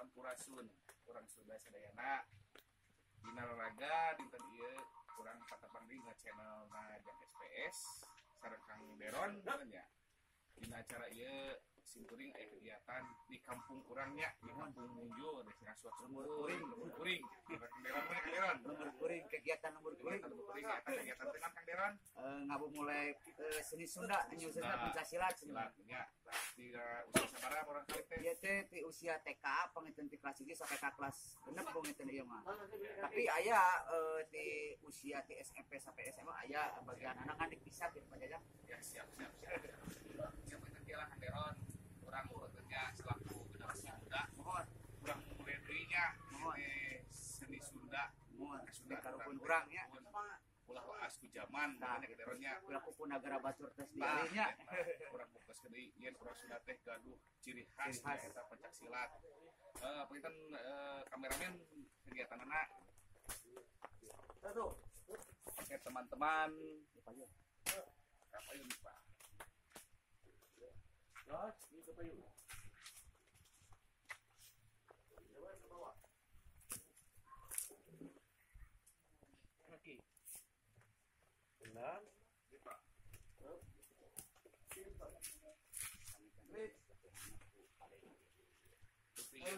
Sampurasun urang Sunda sadayana. Dina raraga dinten ieu urang patepang deui dina channel na Jak SPS sareng Kang Deron nya. Dina acara ieu simkuring aya kegiatan di kampung urang nya, di kampung Munjul, desa Lembur Kuring, Lembur Kuring. Kang Deron, Kang Deron. Lembur Kuring, kegiatan Lembur Kuring. Lembur Kuring, eta kegiatan teh Kang Deron. Ngabu mulai seni Sunda, anu Sunda pencak silat. Silat nya. Di usia sabaraha urang kali teh? Ieu teh ti usia TK panginten ti kelas 1 sampai ka kelas 6 panginten ieu mah. Tapi aya ti usia ti SMP sampai SMA aya bagian anak kan dipisah gitu Pak Jajang. Ya, siap siap siap. Siap itu lah Kang Deron. Urang urutnya selaku generasi muda, Mohon, urang mulai deui nya Mohon. Seni Sunda. Mohon Sunda karuhun urang nya. Ulah waas ku zaman, Nah, makanya Kang Deronnya. Ulah ku negara batur tes Nah, dialihnya. eta, urang fokus ke deui yen urang Sunda teh gaduh ciri khas Ciri khas. Eta pencak silat. Panginten kameramen kegiatanana. Satu. Oke teman-teman, apa ini Pak? Ini ke payung. Ke bawah. Kaki. Tenang. Ini Pak. Terus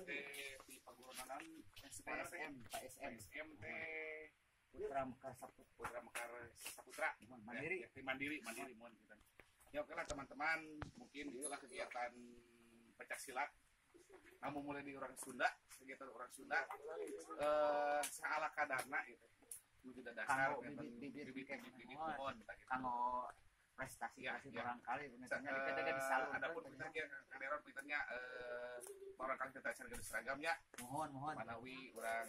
teh di pagurunanan PSM, PSM. PSM teh Putra Mekar Saputra. Putra Mekar Saputra. Mandiri. Ya, mandiri, mandiri mohon kita. Ya oke lah teman-teman, mungkin itulah kegiatan pencak silat. Namun mulai di orang Sunda, kegiatan orang Sunda saala kadarna gitu. Nu tidak dasar Kanggo bibit-bibit bibit bibit bibit mohon. Mohon kita gitu. Kanggo prestasi Ya, prestasi ya. orang kali misalnya kita disalurkan. Adapun kita Kang Deron pinternya orang kali kita acara seragamnya Mohon, mohon. Manawi urang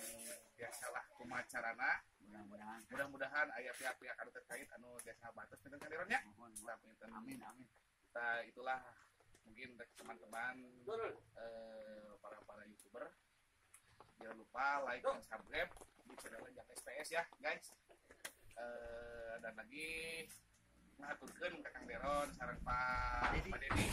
biasalah kumaha carana. Mudah-mudahan. Mudah-mudahan aya pihak-pihak anu terkait anu biasa bantos pinten Kang Deron nya. Mohon, mohon. Nah, pinten. Amin, amin. Nah, itulah mungkin untuk teman-teman para para youtuber, jangan lupa like dan subscribe di channel Jak SPS ya guys. Dan lagi ngaturkeun ka Kang Deron sareng Pak Pak Dedi. Pak Dedi.